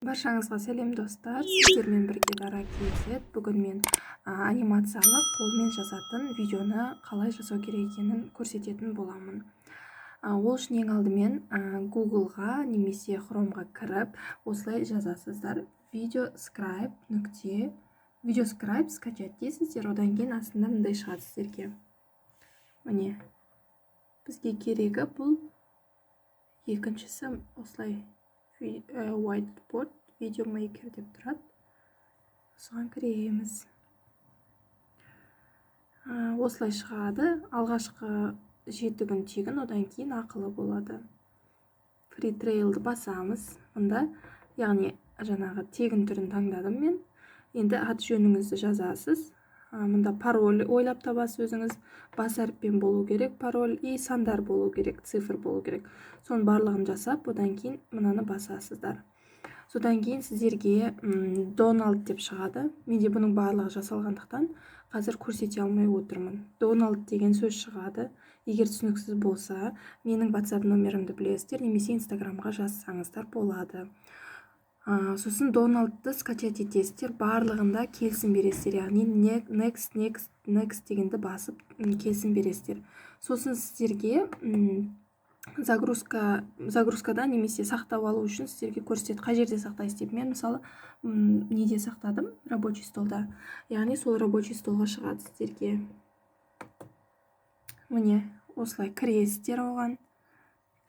Баршаңызға сәлем, достар! Сіздермен бірге Дара KZ. Бүгін мен анимациялық қолмен жазатын видеоны қалай жасау керек екенін көрсететін боламын. Ол үшін ең алдымен Google'ға немесе Chrome'ға кіріп, осылай жазасыздар: VideoScribe нүкте VideoScribe скачать дейсіздер. Одан кейін астында мындай шығады сіздерге. Міне, бізге керегі бұл екіншісі, осылай whiteboard video maker деп тұрады. Соған кіреміз. Осылай шығады. Алғашқы 7 күн тегін, одан кейін ақылы болады. Free trial'ды басамыз мында, яғни жаңағы тегін түрін таңдадым мен. Енді аты жөніңізді жазасыз. Мында пароль ойлап табасыз өзіңіз. Бас әріппен болу керек пароль, и сандар болу керек, цифр болу керек. Соның барлығын жасап, одан кейін мынаны басасыздар. Содан кейін сіздерге Дональд деп шығады. Менде бұның барлығы жасалғандықтан, қазір көрсете алмай отырмын. Дональд деген сөз шығады. Егер түсініксіз болса, менің WhatsApp номерімді білесіздер немесе Инстаграмға жазсаңыздар болады. Сосын Дональдты скачать етесіздер. Барлығында келісім бересіздер, яғни next, next, next дегенді басып, келісім бересіздер. Сосын сіздерге загрузкада немесе сақтап алу үшін сіздерге көрсетеді, қай жерде сақтайсыз деп. Мен, мысалы, неде сақтадым? Рабочий столда, яғни сол рабочий столға шығады сіздерге. Міне, осылай кіресіздер. Оған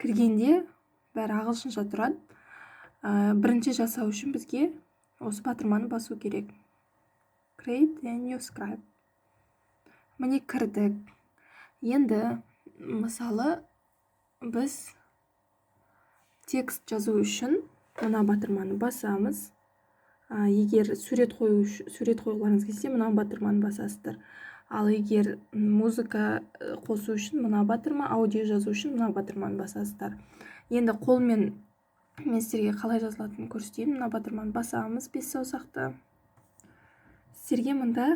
кіргенде бәрі ағылшынша тұрады. Бірінші жасау үшін бізге осы батырманы басу керек: Create a new scribe. Міне, кірдік. Енді, мысалы, біз текст жазу үшін мына батырманы басамыз. Егер сурет қойғыларыңыз келсе, мына батырманы басасыздар. Ал егер музыка қосу үшін мына батырма, аудио жазу үшін мына батырманы басасыздар. Енді қолмен мен сіздерге қалай жазылатынын көрсетейін. Мына батырманы басамыз, бес саусақты. Сіздерге мында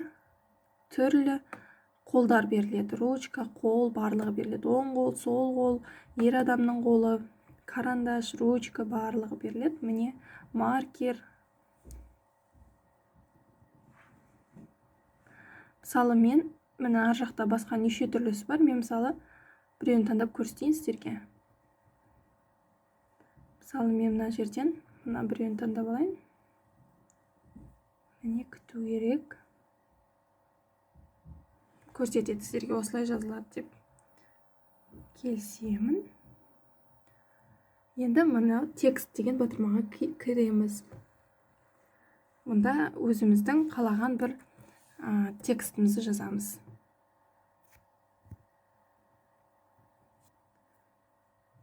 түрлі қолдар беріледі: ручка, қол, барлығы беріледі. Оң қол, сол қол, ер адамның қолы, карандаш, ручка, барлығы беріледі. Міне, маркер. Мысалы, мен, міне, ар жақта басқа неше түрлісі бар. Мен, мысалы, біреуін таңдап көрсетейін сіздерге. Мысалы, мен мына жерден мына біреуін таңдап алайын. Міне, күту керек, көрсетеді сіздерге, осылай жазылады деп. Келісемін. Енді мына текст деген батырмаға кіреміз. Мұнда өзіміздің қалаған бір текстімізді жазамыз.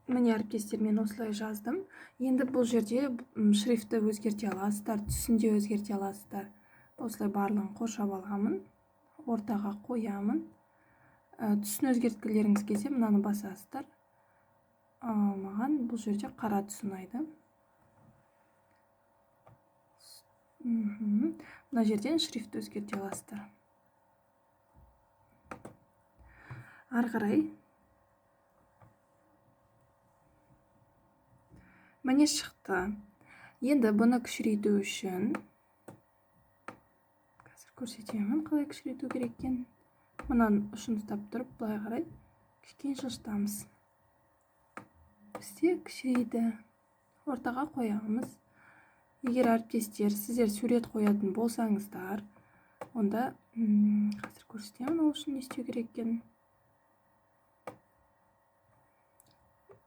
Міне, әріптестер, мен осылай жаздым. Енді бұл жерде шрифтті өзгерте аласыздар, түсін де өзгерте аласыздар. Осылай барлығын қоршап аламын, ортаға қоямын. Түсін өзгерткілеріңіз келсе, мынаны басасыздар. Маған бұл жерде қара түс ұнайды. Мына жерден шрифтті өзгерте аласыздар. Ары қарай, міне, шықты. Енді бұны кішірейту үшін, қазір көрсетемін қалай кішірейту керек екенін, мынаның ұшын ұстап тұрып, былай қарай кішкене жылжытамыз. Бізде кішірейді. Ортаға қоямыз. Егер, әріптестер, сіздер сурет қоятын болсаңыздар, онда қазір көрсетемін ол үшін не істеу керек екенін.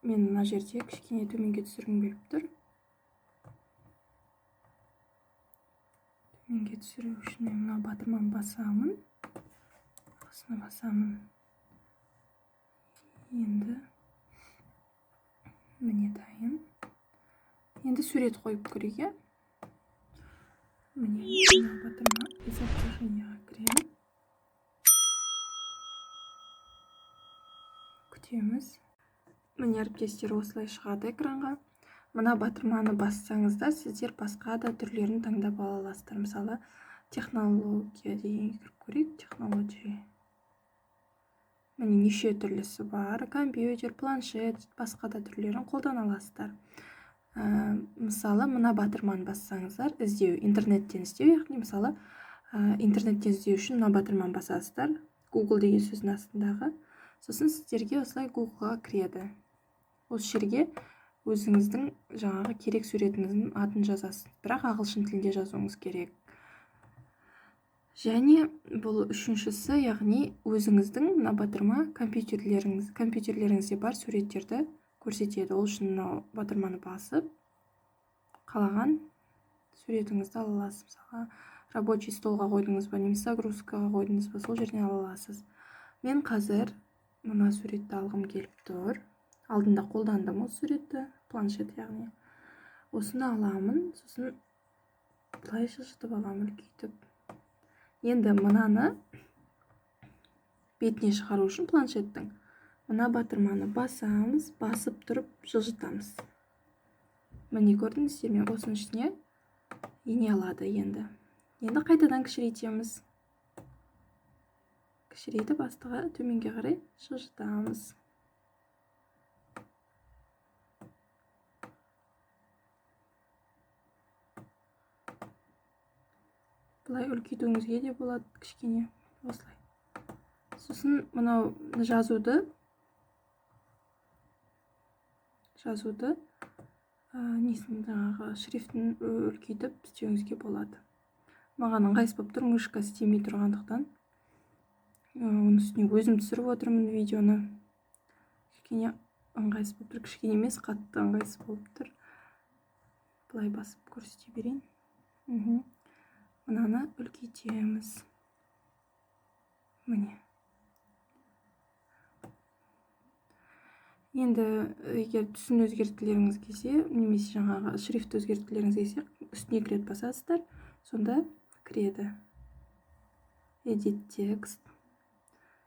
Мен мына жерде кішкене төменге түсіргім келіп тұр. Төменге түсіру үшін мен мына батырманы басамын, осыны басамын. Енді, міне, дайын. Енді сурет қойып көрейік, иә. Міне, мына батырма, изображениеға кіремін. Күтеміз. Міне, әріптестер, осылай шығады экранға. Мына батырманы бассаңыздар, сіздер басқа да түрлерін таңдап ала аласыздар. Мысалы, технология дегенге кіріп көрейік. Технология, міне, неше түрлісі бар: компьютер, планшет, басқа да түрлерін қолдана аласыздар. Мысалы, мына батырманы бассаңыздар, іздеу, интернеттен іздеу, яғни мысалы, интернеттен іздеу үшін мына батырманы басасыздар, Google деген сөздің астындағы. Сосын сіздерге осылай Google'ға кіреді. Осы жерге өзіңіздің жаңағы керек суретіңіздің атын жазасыз, бірақ ағылшын тілінде жазуыңыз керек. Және бұл үшіншісі, яғни өзіңіздің мына батырма компьютерлеріңізде бар суреттерді көрсетеді. Ол үшін мынау батырманы басып, қалаған суретіңізді ала аласыз. Мысалға, рабочий столға қойдыңыз ба, немесе загрузкаға қойдыңыз ба, сол жерден ала аласыз. Мен қазір мына суретті алғым келіп тұр. Алдында қолдандым осы суретті, планшет яғни. Осыны аламын, сосын былай жылжытып аламын, үлкейтіп. Енді мынаны бетіне шығару үшін планшеттің мына батырманы басамыз, басып тұрып жылжытамыз. Міне, көрдіңіздер ме, осының ішіне ене алады енді. Енді қайтадан кішірейтеміз. Кішірейтіп астыға төменге қарай жылжытамыз. Былай үлкейтуіңізге де болады кішкене осылай. Сосын мынау жазуды несін жаңағы шрифтін үлкейтіп істеуіңізге болады. Маған ыңғайсыз болып тұр, мышка істемей тұрғандықтан. Оның үстіне өзім түсіріп отырмын видеоны. Кішкене ыңғайсыз болып тұр, кішкене емес, қатты ыңғайсыз болып тұр. Былай басып көрсете берейін. Мынаны үлкейтеміз. Міне. Енді егер түсін өзгерткілеріңіз келсе, немесе жаңағы шрифт өзгерткілеріңіз келсе, үстіне екі рет басасыздар, сонда кіреді. Edit text.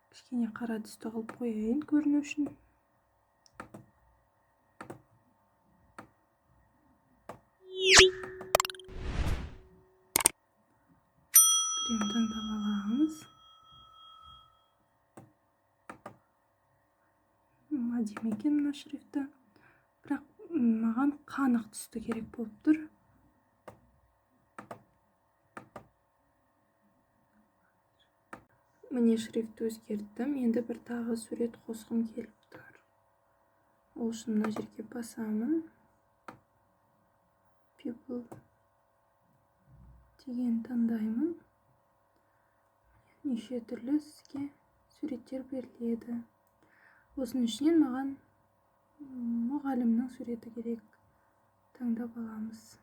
Кішкене қара түсті қылып қояйын көріну үшін. Біреуін таңдап аламыз. Әдемі екен мына шрифті, бірақ маған қанық түсті керек болып тұр. Міне, шрифті өзгерттім. Енді бір тағы сурет қосқым келіп тұр. Ол үшін мына жерге басамын. People деген таңдаймын. Неше түрлі сізге суреттер беріледі. Осының ішінен маған мұғалімнің суреті керек. Таңдап аламыз.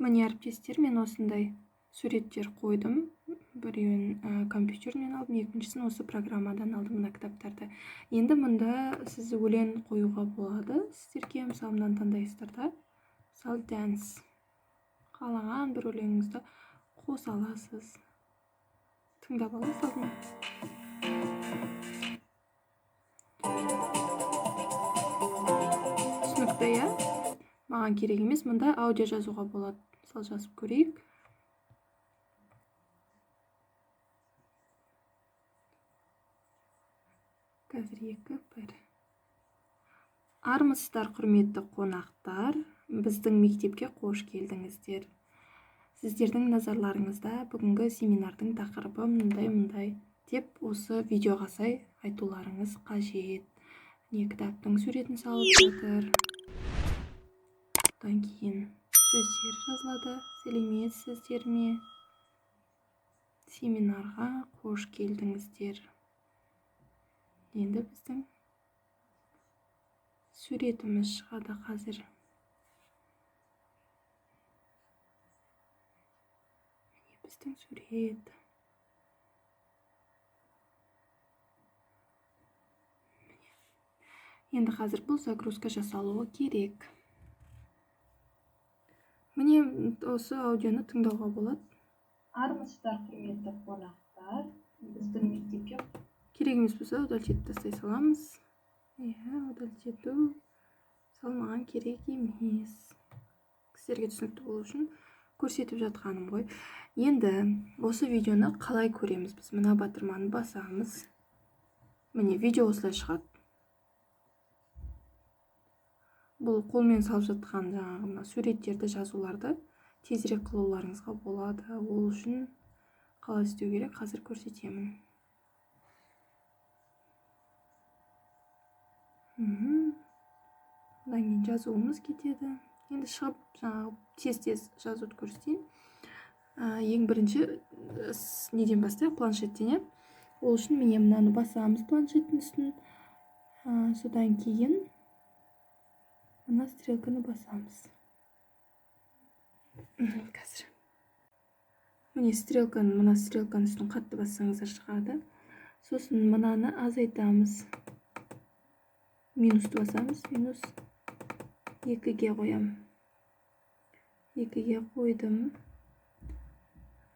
Міне, әріптестер, мен осындай суреттер қойдым. Біреуін компьютерінен алдым, екіншісін осы программадан алдым, мына кітаптарды. Енді мұнда сіз өлең қоюға болады. Сіздерге, мысалы, мынаны таңдайсыздар да. Мысалы, dance. Қалаған бір өлеңіңізді қоса аласыз. Тыңдап аласыз алдымен. Түсінікті, иә? Маған керек емес, мұнда аудио жазуға болады. Мысалы, жазып көрейік. Қазір 2, 1. Армысыздар, құрметті қонақтар, біздің мектепке қош келдіңіздер. Сіздердің назарларыңызда бүгінгі семинардың тақырыбы мындай-мындай деп осы видеоға сай айтуларыңыз қажет. Не кітаптың суретін салып жатыр. Одан кейін сөздер жазылады. Сәлеметсіздер ме? Семинарға қош келдіңіздер. Енді біздің суретіміз шығады қазір. Міне біздің сурет. Міне. Енді қазір бұл загрузка жасалуы керек. Міне, осы аудионы тыңдауға болады. Армысыздар, құрметті қонақтар, біздің мектепке керек емес болса, удалить етіп тастай саламыз. Иә, удалить ету сол маған керек емес. Сіздерге түсінікті болу үшін Көрсетіп жатқаным ғой. Енді осы видеоны қалай көреміз біз? Мына батырманы басамыз. Міне, видео осылай шығады. Бұл қолмен салып жатқан жаңағы мына суреттерді, жазуларды тезірек қылуларыңызға болады. Ол үшін қалай істеу керек, қазір көрсетемін. Одан кейін жазуымыз кетеді. Енді шығып жаңағы тез-тез жазуды көрсетейін. Ең бірінші неден бастайық, планшеттен, иә. Ол үшін міне мынаны басамыз планшеттің үстін. Содан кейін мына стрелканы басамыз. Қазір. Міне стрелканы, мына стрелканың үстін қатты бассаңыздар шығады. Сосын мынаны азайтамыз. Минусты басамыз, минус 2-ге қоямын. 2-ге қойдым.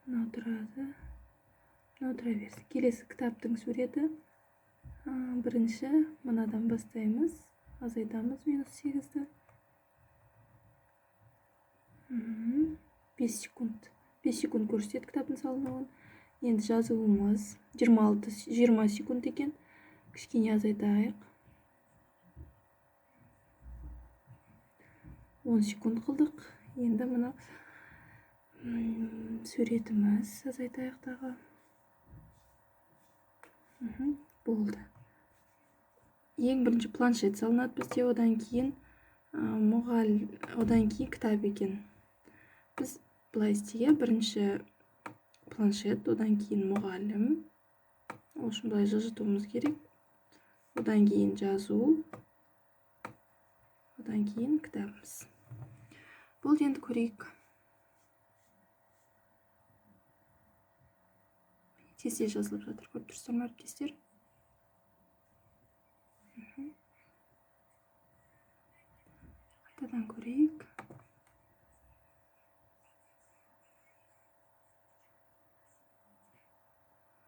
Мынау тұрады. Мынау тұра берсін. Келесі кітаптың суреті. Бірінші мынадан бастаймыз. Азайтамыз минус 8-ді. 5 секунд. 5 секунд көрсетеді кітаптың салынуын. Енді жазуымыз 20 секунд екен. Кішкене азайтайық. 10 секунд қылдық. Енді мына суретіміз азайтайық тағы. Болды. Ең бірінші планшет салынады бізде, одан кейін одан кейін кітап екен. Біз былай істейік, бірінші планшет, одан кейін мұғалім. Ол үшін былай жылжытуымыз керек. Одан кейін жазу, одан кейін кітабымыз. Болды, енді көрейік. Тез-тез жазылып жатыр, көріп тұрсыздар ма, әріптестер? Қайтадан көрейік.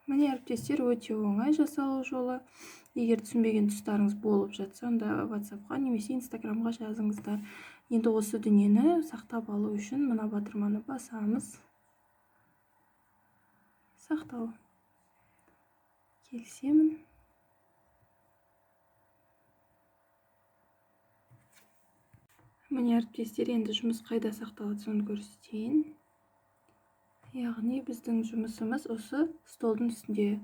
Міне, әріптестер, өте оңай жасалу жолы. Егер түсінбеген тұстарыңыз болып жатса, онда WhatsApp-қа немесе Instagram-ға жазыңыздар. Енді осы дүниені сақтап алу үшін мына батырманы басамыз. Сақтау. Келісемін. Міне, әріптестер, енді жұмыс қайда сақталады соны көрсетейін. Яғни біздің жұмысымыз осы столдың үстінде.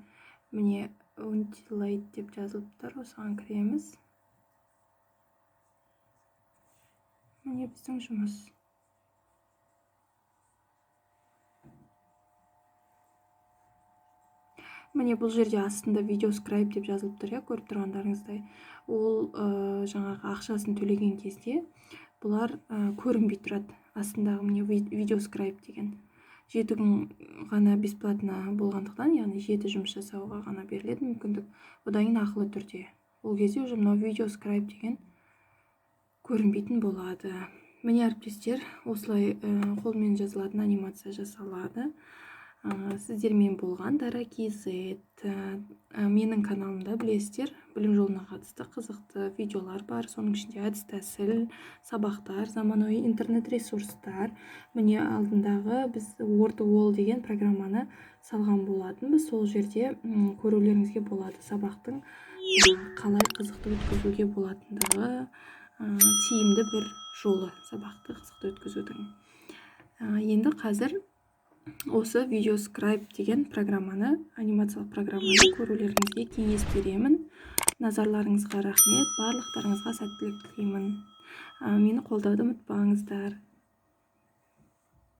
Міне, Untilate деп жазылып тұр, осыған кіреміз. Міне біздің жұмыс. Міне бұл жерде астында видеоскрайб деп жазылып тұр, иә, көріп тұрғандарыңыздай. Ол жаңағы ақшасын төлеген кезде бұлар көрінбей тұрады. Астындағы міне видеоскрайб деген. 7 күн ғана бесплатно болғандықтан, яғни 7 жұмыс жасауға ғана беріледі мүмкіндік. Одан кейін ақылы түрде. Ол кезде уже мынау видеоскрайб деген көрінбейтін болады. Міне, әріптестер, осылай қолмен жазылатын анимация жасалады. Сіздермен болған Дара KZ. Менің каналымда білесіздер, білім жолына қатысты қызықты видеолар бар. Соның ішінде әдіс тәсіл, сабақтар, заманауи интернет ресурстар. Міне, алдындағы біз WordWall деген программаны салған болатынбыз. Сол жерде көрулеріңізге болады сабақтың қалай қызықты өткізуге болатындығы, тиімді бір жолы сабақты қызықты өткізудің. Енді қазір осы VideoScribe деген программаны, анимациялық программаны көрулеріңізге кеңес беремін. Назарларыңызға рахмет, барлықтарыңызға сәттілік тілеймін. Мені қолдауды ұмытпаңыздар.